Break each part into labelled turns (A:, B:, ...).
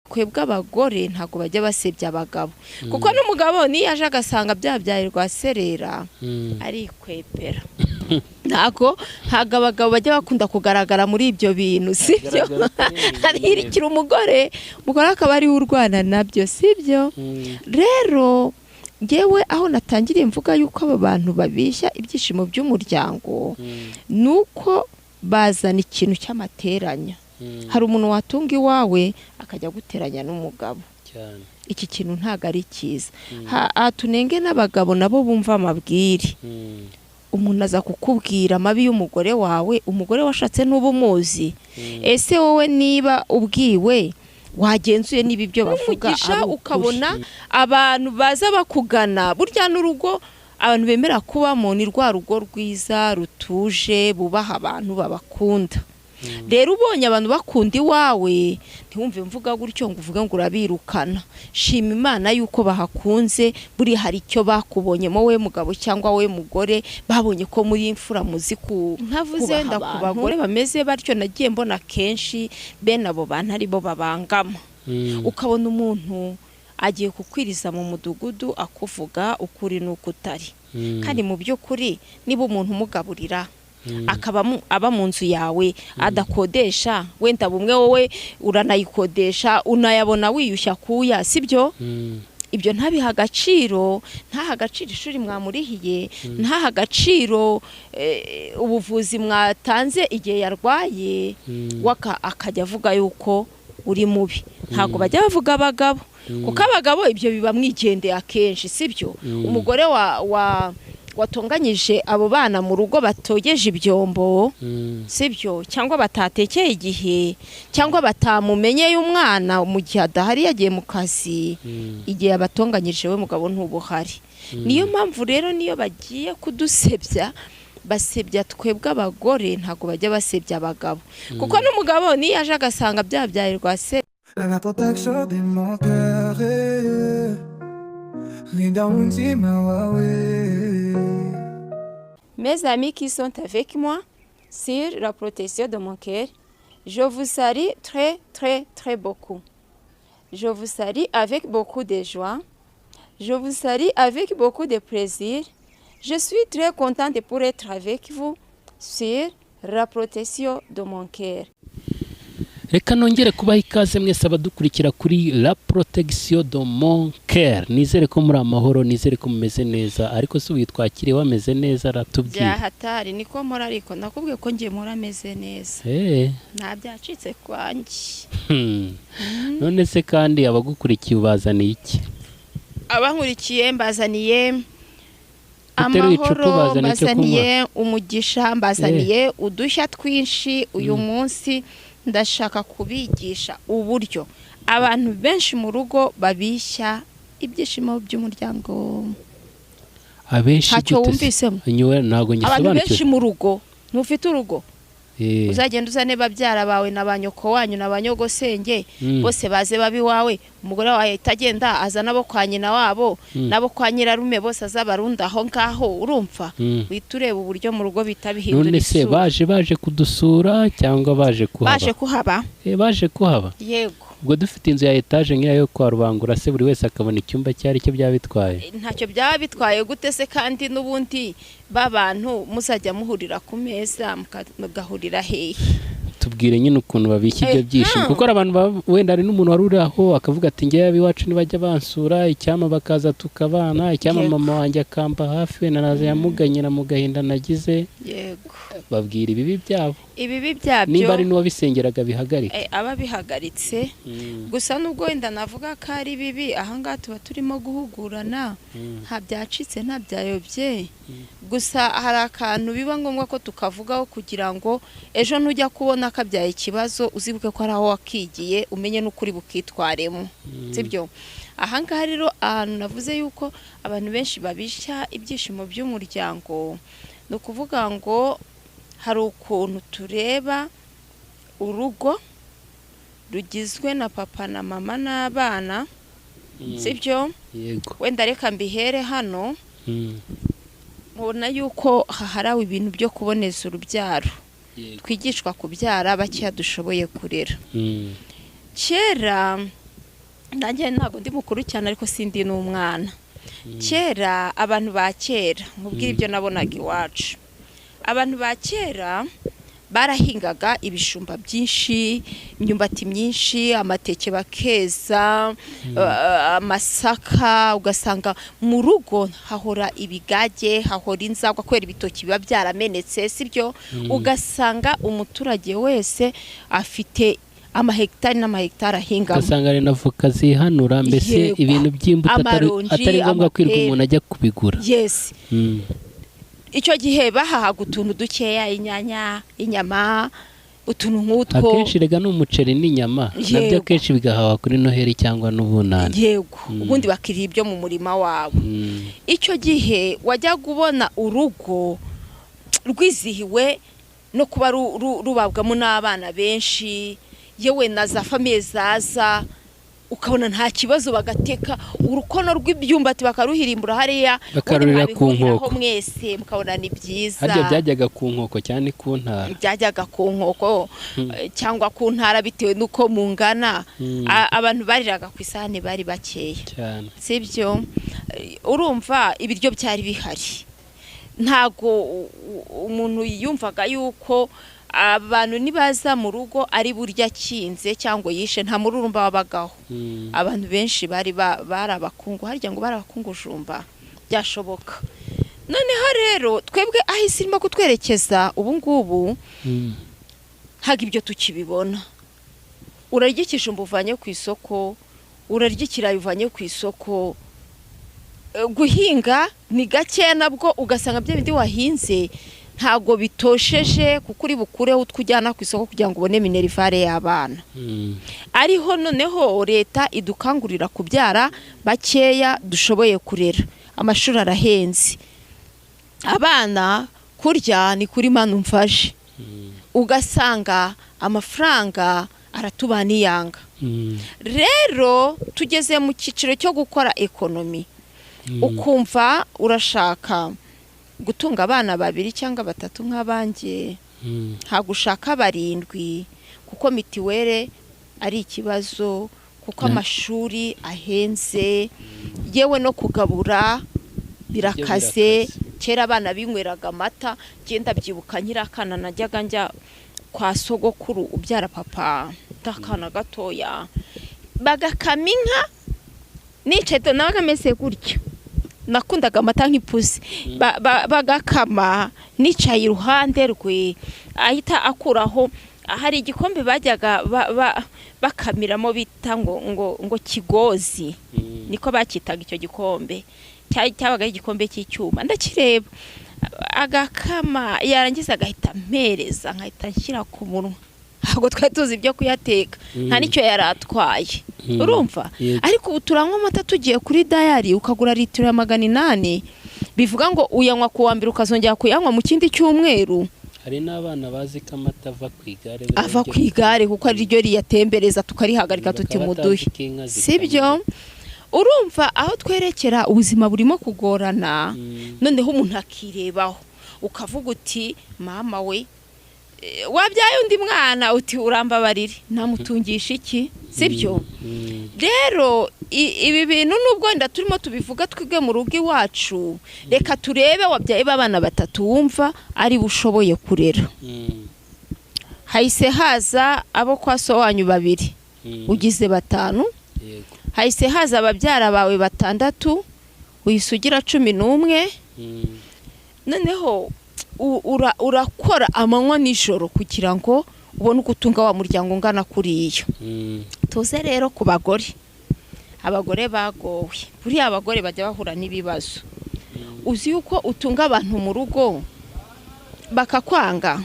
A: Twebwe abagore ntabwo bajya basebya abagabo, kuko n'umugabo niyo aje agasanga byabyaye rwaserera arikwepera. Ntabwo abagabo bajya bakunda kugaragara muri ibyo bintu, sibyo? Arihirikira umugore, umugore akaba ariwe urwana nabyo, sibyo? Rero ngewe aho natangiriye mvuga yuko aba bantu babishya ibyishimo by'umuryango, ni uko bazana ikintu cy'amateranya. Hari umuntu watunga iwawe akajya guteranya n'umugabo. Iki kintu ntabwo ari cyiza. Tunenge n'abagabo nabo bumva amabwire. Umuntu aza kukubwira amabi y'umugore wawe, umugore washatse n'uba umuzi. Ese wowe niba ubwiwe wagenzuye niba ibyo bavuga ari ukuri? Ukabona abantu baza bakugana. Burya n'urugo abantu bemera kubamo ni rwa rugo rwiza rutuje, bubaha abantu, babakunda. Rero ubonye abantu bakunda iwawe, ntiwumve mvuga gutyo ngo uvuge ngo urabirukana. Shima Imana yuko bahakunze. Buriya hari icyo bakubonyemo, we mugabo cyangwa we mugore, babonye ko muri imfura, muzi ku ntavuze wenda ku bagore bameze batyo. Nagiye mbona kenshi bene abo bantu aribo babangama. Ukabona umuntu agiye kukwiriza mu mudugudu akuvuga ukuri n'uko utari. Kandi mu by'ukuri niba umuntu umugaburira, akaba aba mu nzu yawe adakodesha, wenda bumwe wowe uranayikodesha, unayabona wiyushya kuya, sibyo? Ibyo ntabiha agaciro, ntaha agaciro ishuri mwamurihiye, ntaha agaciro ubuvuzi mwatanze igihe yarwaye, akajya avuga yuko uri mubi. Ntabwo bajya bavuga abagabo, kuko abagabo ibyo biba mwigendeye akenshi, sibyo? Umugore wa watonganyije abo bana mu rugo batogeje ibyombo, sibyo, cyangwa batatekeye igihe, cyangwa batamumenyeye umwana mu gihe adahari yagiye mu kazi, igihe abatonganyije we mugabo ntubuhari. Niyo mpamvu rero niyo bagiye kudusebya basebya twebwe abagore, ntabwo bajya basebya abagabo, kuko n'umugabo niyo aje agasanga byabyaye rwase
B: La protection de mon cœur, rinda umutima wawe.
A: Mes amis qui sont avec moi sur la protection de mon cœur, je vous salue très très très beaucoup. Je vous salue avec beaucoup de joie. Je vous salue avec beaucoup de plaisir. Je suis très contente pour être avec vous sur la protection de mon cœur.
C: Reka nongere kubaha ikaze mwese abadukurikira kuri La Protection de mon cœur. Nizere ko muri amahoro, nizere ko mumeze neza. Ariko si witwakiriye wameze neza, aratubwira.
A: Byahatari niko mpora, ariko nakubwiye ko ngiye mpora ameze neza. Nta byacitse kwanjye.
C: None se kandi abagukurikiye ubazaniye iki?
A: Abankurikiye mbazaniye
C: Uteruye icupa,
A: amahoro,
C: ubazaniye icyo kunywa.
A: Mbazaniye umugisha, mbazaniye udushya twinshi. Uyu munsi ndashaka kubigisha uburyo abantu benshi mu rugo babishya ibyishimo by'umuryango.
C: Abenshi
A: Ntacyo
C: gute se?
A: wumvisemo?
C: Nyewe ntabwo
A: Abantu
C: ngisobanukiwe.
A: benshi mu rugo, ntufite urugo?
C: Eh.
A: Uzagenda uzane babyara bawe na ba nyoko wanyu na ba nyogosenge, bose baze babe iwawe. Umugore wawe ahita agenda azana abo kwa nyina wabo n'abo kwa nyirarume, bose azabarunda aho ngaho, urumva? Uhita ureba uburyo mu rugo bita bihindura
C: None se
A: isura.
C: baje kudusura cyangwa baje kuhaba?
A: Baje kuhaba.
C: Eh, baje kuhaba.
A: Yego.
C: Ubwo dufite inzu ya etaje nk'iya yo kwa Rubangura se, buri wese akabona icyumba icyo ari cyo, byaba bitwaye?
A: Ntacyo byaba bitwaye gute se? Kandi n'ubundi b'abantu muzajya muhurira ku meza, mugahurira hehe?
C: Tubwire nyine ukuntu babika ibyo byishimo, kuko hari abantu wenda hari n'umuntu wari uri aho akavuga ati: "Ngewe ab'iwacu nibajya bansura, icyama bakaza tukabana, icyama mama wanjye akamba hafi, wenda naza yamuganyira mu gahinda nagize." Babwira ibibi byabo.
A: Ibibi byabyo.
C: Nimba ari n'uwabisengeraga bihagarike.
A: Aba bihagaritse. Gusa nubwo wenda navuga ko ari bibi, ahangaha tuba turimo guhugurana, nta byacitse, nta byayobye. Gusa hari akantu biba ngombwa ko tukavugaho kugira ngo ejo nujya kubona kabyaye ikibazo uzibuke ko ari aho wakigiye, umenye n'ukuri bukitwaremo, sibyo? Ahangaha rero ahantu navuze yuko abantu benshi babishya ibyishimo by'umuryango, ni ukuvuga ngo hari ukuntu tureba urugo rugizwe na papa na mama n'abana, sibyo?
C: Yego.
A: Wenda reka mbihere hano. Mubona yuko haharawe ibintu byo kuboneza urubyaro, twigishwa kubyara bakeya dushoboye kurera. Kera Nanjye ntabwo ndi mukuru cyane ariko sindi n'umwana. Kera abantu ba kera, nkubwira ibyo nabonaga iwacu, abantu ba kera barahingaga ibijumba byinshi, imyumbati myinshi, amateke bakeza, amasaka, ugasanga mu rugo hahora ibigage, hahora inzagwa kubera ibitoki biba byaramenetse, sibyo? Ugasanga umuturage wese afite amahegitari n'amahegitari ahingamo,
C: ugasanga ari na voka zihanura, mbese ibintu by'imbuto atari ngombwa kwirirwa umuntu ajya kubigura.
A: Yes. Icyo gihe bahahaga utuntu dukeya, inyanya, inyama, utuntu nk'utwo.
C: Akenshi rega n'umuceri n'inyama nabyo akenshi bigahawa kuri Noheli cyangwa n'ubunani.
A: Yego, ubundi bakiriye ibyo mu murima wabo. Icyo gihe wajyaga ubona urugo rwizihiwe no kuba rubabwamo n'abana benshi, yewe na za famiye zaza ukabona nta kibazo, bagateka urukono rw'ibyumbati bakaruhirimbura hariya,
C: bakarurira ku nkoko
A: mwese mukabona ni byiza.
C: Harya byajyaga ku nkoko cyane ku ntara?
A: Byajyaga ku nkoko cyangwa ku ntara bitewe nuko mungana. Abantu bariraga ku isahani bari bakeya
C: cyane,
A: sibyo? Urumva ibiryo byari bihari, ntago umuntu yumvaga yuko abantu nibaza mu rugo ari burya kinze cyangwa yishe, nta mururumba wabagaho. Abantu benshi bari bari abakungu, harya ngo bari abakungu jumba, byashoboka. Noneho rero twebwe aho isi irimo kutwerekeza ubu ngubu, ntabwo ibyo tukibibona. Urarya ikijumba uvanye ku isoko, urarya ikirayi uvanye ku isoko, guhinga ni gakeya nabwo ugasanga bya bindi wahinze ntago bitosheje kuko uri bukureho utwo ujyana ku isoko kugira ngo ubone minerivare y'abana. Ariho noneho leta idukangurira kubyara bakeya dushoboye kurera. Amashuri arahenze, abana kurya ni kuri manu mfashe, ugasanga amafaranga aratubana iyanga. Rero tugeze mu cyiciro cyo gukora ekonomi, ukumva urashaka gutunga abana babiri cyangwa batatu nk'abanjye, ntabwo ushaka barindwi kuko mitiwere ari ikibazo, kuko amashuri ahenze, yewe no kugabura birakaze. Kera abana binyweraga amata, genda byibuka nkiri akana najyaga njya kwa sogokuru ubyara papa, ndakana gatoya, bagakama inka nicaye nabaga meze gutyo, nakundaga amata nk'ipusi, bagakama nicaye iruhande rwe, ahita akuraho hari igikombe bajyaga bakamiramo bita ngo ngo ngo kigozi, niko bakitaga icyo gikombe, cyabaga ari igikombe cy'icyuma. Ndakireba agakama, yarangiza agahita ampereza, nkahita nshyira ku munwa. Ntabwo twari tuzi ibyo kuyateka, nta nicyo yari atwaye, urumva? Ariko ubu turanywa amata tugiye kuri dayari, ukagura litiro ya 800, bivuga ngo uyanywa ku wa mbere ukazongera kuyanywa mu kindi cyumweru.
C: Hari n'abana bazi ko amata ava ku igare,
A: ava ku igare kuko ari ryo riyatembereza, tukarihagarika tuti muduhe, sibyo? Urumva aho twerekera ubuzima burimo kugorana. Noneho umuntu akirebaho ukavuga uti mama we wabyaye undi mwana, uti urambabarire namutungisha iki, sibyo? Rero ibi bintu nubwo wenda turimo tubivuga twebwe mu rugo iwacu, reka turebe wabyaye abana batatu wumva ari bushoboye kurera, hahise haza abo kwa so wanyu babiri, ugize batanu, hahise haza ababyara bawe batandatu, uhise ugira 11. Noneho urakora amanywa nijoro kugira ngo ubone uko utunga wa muryango ungana kuriya. Tuze rero ku bagore, abagore bagowe. Buriya abagore bajya bahura n'ibibazo. Uzi yuko utunga abantu mu rugo bakakwanga.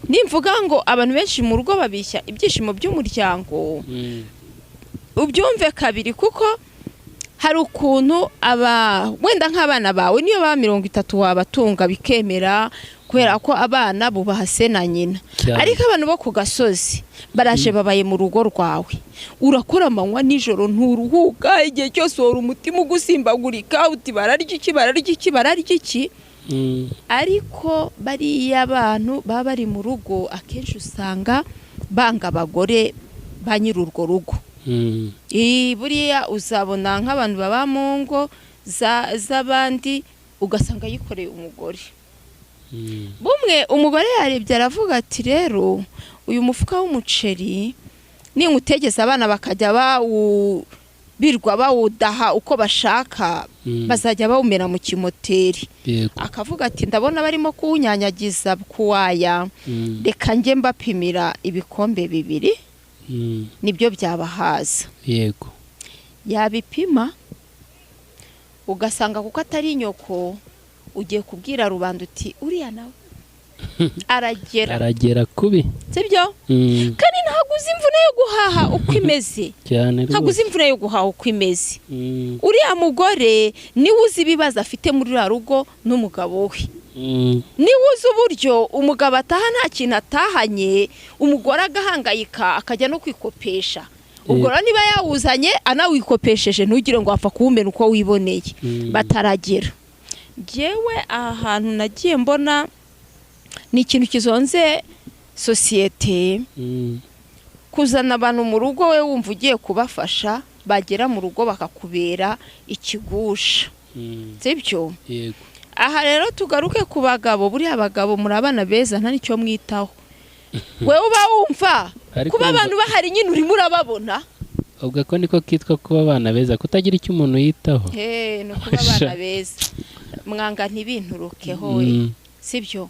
A: Nimvuga ngo abantu benshi mu rugo babishya ibyishimo by'umuryango, ubyumve kabiri, kuko hari ukuntu aba wenda nk'abana bawe niyo ba 30 wabatunga bikemera, kubera ko abana bubaha se na nyina. Ariko abantu bo ku gasozi baraje babaye mu rugo rwawe, urakora amanywa nijoro nturuhuka, igihe cyose wora umutima ugusimbagurika uti bararya iki, bararya iki, bararya iki. Ariko bariya abantu baba bari mu rugo akenshi usanga banga abagore ba nyiri urwo rugo. Buriya uzabona nk'abantu baba mu ngo z'abandi ugasanga yikoreye umugore. Bumwe umugore yarebye aravuga ati rero uyu mufuka w'umuceri ninywutegeza abana bakajya birwa bawudaha uko bashaka, bazajya bawumena mu kimoteri. Akavuga ati ndabona barimo kuwunyanyagiza kuwaya, reka njye mbapimira ibikombe 2, nibyo byabahaza. Yabipima ugasanga kuko atari nyoko ugiye kubwira rubanda uti uriya nawe aragera
C: kubi,
A: sibyo? Kandi ntabwo uzi imvune yo guhaha uko imeze, ntabwo uzi imvune yo guhaha uko imeze. Uriya mugore niwe uzi ibibazo afite muri ruriya rugo n'umugabo we, niwe uzi uburyo umugabo ataha nta kintu atahanye, umugore agahangayika akajya no kwikopesha. Ubwo rero niba yawuzanye anawikopesheje ntugire ngo wapfa kuwumena uko wiboneye. Bataragera. Njyewe aha hantu nagiye mbona ni ikintu kizonze sosiyete, kuzana abantu mu rugo we wumva ugiye kubafasha, bagera mu rugo bakakubera ikigusha, sibyo? Aha rero tugaruke ku bagabo. Buriya abagabo muri abana beza nta nicyo mwitaho. Wewe uba wumva kuba abantu bahari nyine urimo urababona.
C: Ubwo ko niko kitwa kuba abana beza, kutagira icyo umuntu yitaho.
A: Ni ukuba abana beza, mwanga ntibinturukeho we, sibyo?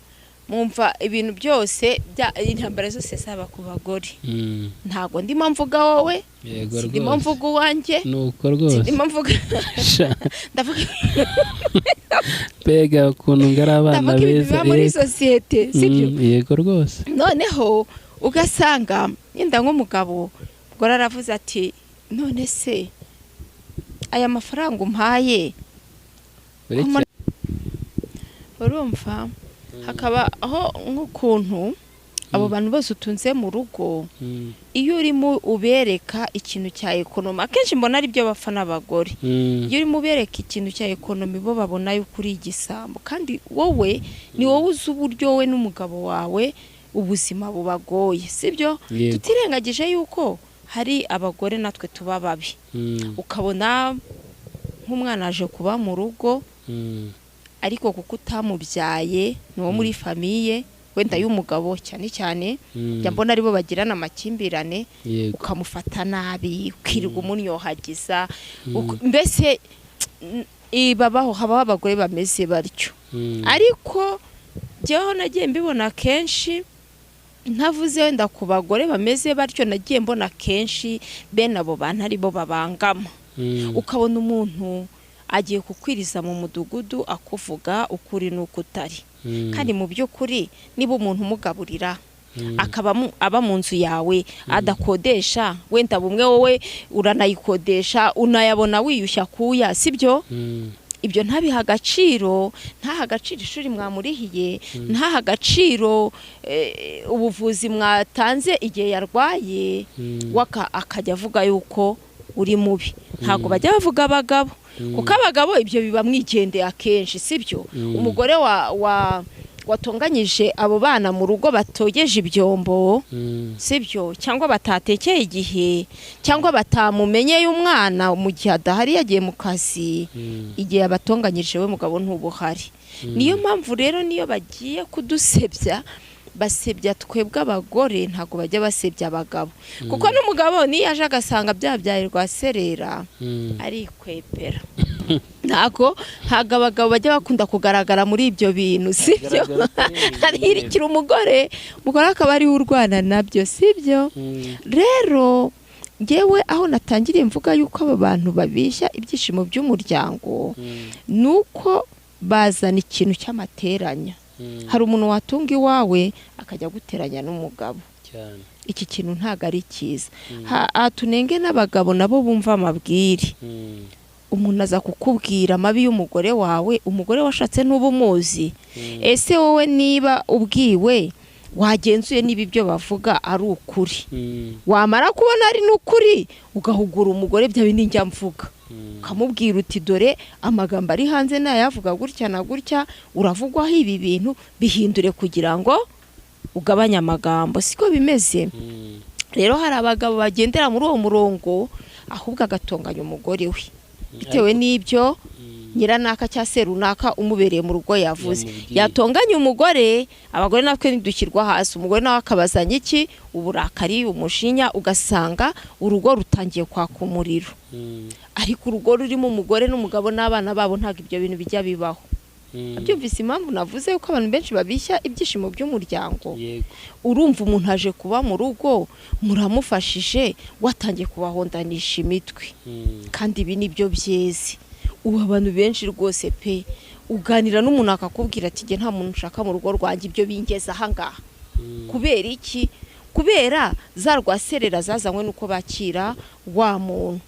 A: Mwumva ibintu byose intambara zose zaba ku bagore. Ntago ndimo mvuga wowe, ndimo mvuga uwanjye,
C: nuko rwose
A: ndimo mvuga ndavuga
C: pega ukuntu ngara abana beza
A: muri sosiyete, sibyo?
C: Yego rwose.
A: Noneho ugasanga yenda nk'umugabo ubwo aravuze ati none se aya mafaranga umpaye, urumva hakaba aho nk'ukuntu abo bantu bose utunze mu rugo, iyo urimo ubereka ikintu cya ekonomi, akenshi mbona ari byo bapfa n'abagore, iyo urimo ubereka ikintu cya ekonomi bo babona yuko uri igisambo, kandi wowe ni wowe uzi uburyo wowe n'umugabo wawe ubuzima bubagoye, sibyo? Tutirengagije yuko hari abagore natwe tuba babi, ukabona nk'umwana aje kuba mu rugo ariko kuko utamubyaye ni uwo muri famiye wenda y'umugabo cyane cyane, njya mbona aribo bagirana amakimbirane, ukamufata nabi, ukirirwa umunyohagiza, mbese babaho, habaho abagore bameze batyo. Ariko njyewe nagiye mbibona kenshi, ntavuze wenda ku bagore bameze batyo, nagiye mbona kenshi bene abo bantu aribo babangama. Ukabona umuntu agiye kukwiriza mu mudugudu akuvuga ukuri n'uko utari, kandi mu by'ukuri niba umuntu umugaburira akaba aba mu nzu yawe adakodesha, wenda bumwe wowe uranayikodesha unayabona wiyushya kuya, sibyo? Ibyo ntabiha agaciro, ntaha agaciro ishuri mwamurihiye, ntaha agaciro ubuvuzi mwatanze igihe yarwaye, akajya avuga yuko uri mubi. Ntabwo bajya bavuga abagabo, kuko abagabo ibyo biba mwigendeye akenshi, sibyo? Umugore watonganyije abo bana mu rugo batogeje ibyombo, sibyo? Cyangwa batatekeye igihe, cyangwa batamumenyeye umwana mu gihe adahari yagiye mu kazi, igihe abatonganyije we mugabo ntubuhari. Niyo mpamvu rero niyo bagiye kudusebya, basebya twebwe abagore, ntabwo bajya basebya abagabo, kuko n'umugabo niyo aje agasanga byabyaye rwaserera arikwepera. Ntabwo abagabo bajya bakunda kugaragara muri ibyo bintu, sibyo? Arihirikira umugore, umugore akaba ariwe urwana nabyo, sibyo? Rero ngewe aho natangiriye mvuga yuko aba bantu babishya ibyishimo by'umuryango, nuko bazana ikintu cy'amateranya. Hari umuntu watunga iwawe akajya guteranya n'umugabo. Iki kintu ntago ari cyiza. Tunenge n'abagabo nabo bumva amabwire. Umuntu aza kukubwira amabi y'umugore wawe, umugore washatse n'uba umuzi. Ese wowe niba ubwiwe wagenzuye niba ibyo bavuga ari ukuri, wamara kubona ari n'ukuri ugahugura umugore, bya bindi njya mvuga, ukamubwira uti dore amagambo ari hanze nayavuga gutya na gutya, uravugwaho ibi bintu, bihindure kugira ngo ugabanye amagambo. Siko bimeze. Rero hari abagabo bagendera muri uwo murongo ahubwo agatonganya umugore we bitewe n'ibyo nyiranaka cyangwa se runaka umubereye mu rugo yavuze. Yatonganya umugore, abagore natwe ntidushyirwa hasi, umugore nawe akabazanya iki uburakari, umujinya, ugasanga urugo rutangiye kwaka umuriro. Ariko urugo rurimo umugore n'umugabo n'abana babo ntabwo ibyo bintu bijya bibaho. Abyumvise impamvu navuze yuko abantu benshi babishya ibyishimo by'umuryango. Urumva umuntu aje kuba mu rugo muramufashije, watangiye kubahondanisha imitwe. Kandi ibi nibyo byeze. Ubu abantu benshi rwose pe, uganira n'umuntu akakubwira ati nge nta muntu ushaka mu rugo rwanjye, ibyo bingeza aha ngaha. Kubera iki? Kubera za rwaserera zazanywe nuko bakira wa muntu.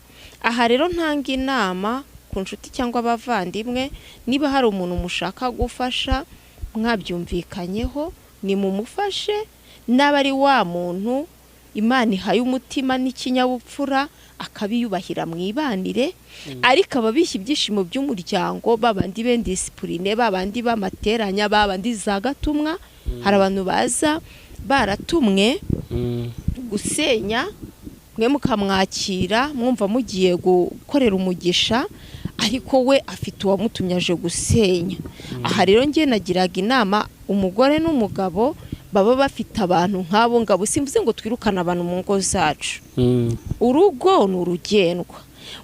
A: Aha rero ntanga inama ku nshuti cyangwa abavandimwe, niba hari umuntu mushaka gufasha mwabyumvikanyeho, ni mumufashe. Naba ari wa muntu Imana ihaye umutima n'ikinyabupfura akabiyubahira mwibanire, ariko ababishya ibyishimo by'umuryango babandi b'indisipurine, babandi b'amateranya, babandi za gatumwa. Hari abantu baza baratumwe gusenya, mwe mukamwakira mwumva mugiye gukorera umugisha, ariko we afite uwamutumye aje gusenya. Aha rero ngiye nagiraga inama umugore n'umugabo baba bafite abantu nk'abo ngabo. Simvuze ngo twirukane abantu mu ngo zacu. Urugo ni urugendwa.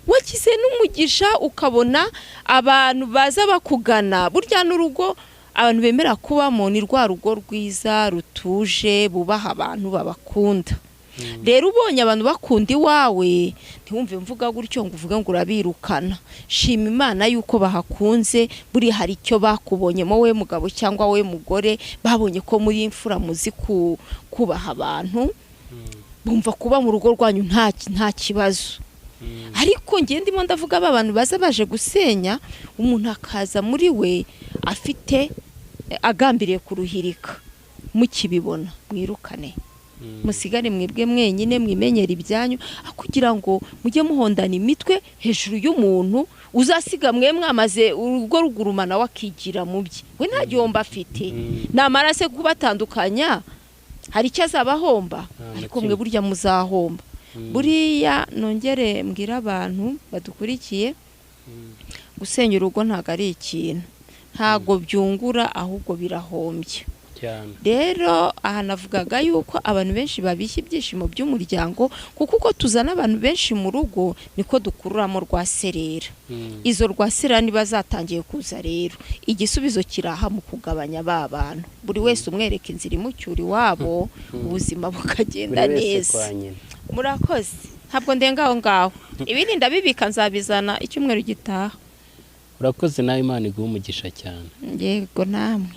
A: Wakize n'umugisha ukabona abantu baza bakugana. Burya n'urugo abantu bemera kubamo ni rwa rugo rwiza rutuje, bubaha abantu, babakunda. Rero ubonye abantu bakunda iwawe, ntiwumve mvuga gutyo ngo uvuge ngo urabirukana. Shima Imana yuko bahakunze, buri hari icyo bakubonyemo we mugabo cyangwa we mugore, babonye ko muri imfura muzi kubaha abantu, bumva kuba mu rugo rwanyu nta kibazo. Ariko ngiye ndimo ndavuga aba bantu baza baje gusenya, umuntu akaza muri we afite agambiriye kuruhirika, mukibibona mwirukane. Musigare mwebwe mwenyine, mwimenyera ibyanyu, kugira ngo mujye muhondana imitwe hejuru y'umuntu uzasiga mwe mwamaze urugo rugurumana wakigira mu bye. We nta gihombo afite, namara se kubatandukanya hari icyo azabahomba, ariko mwe burya muzahomba. Buriya nongere mbwira abantu badukurikiye, gusenya urugo ntago ari ikintu, ntago byungura ahubwo birahombya. Rero aha navugaga yuko abantu benshi babishya ibyishimo by'umuryango, kuko uko tuzana abantu benshi mu rugo niko dukururamo rwaserera. Izo rwaserera niba zatangiye kuza rero, igisubizo kiraha mu kugabanya ba bantu, buri wese umwereka inzira imucyura iwabo, ubuzima bukagenda neza. Murakoze, ntabwo ndenga aho ngaho, ibindi ndabibika nzabizana icyumweru gitaha.
C: Urakoze nawe, Imana iguhe umugisha cyane.
A: Yego namwe.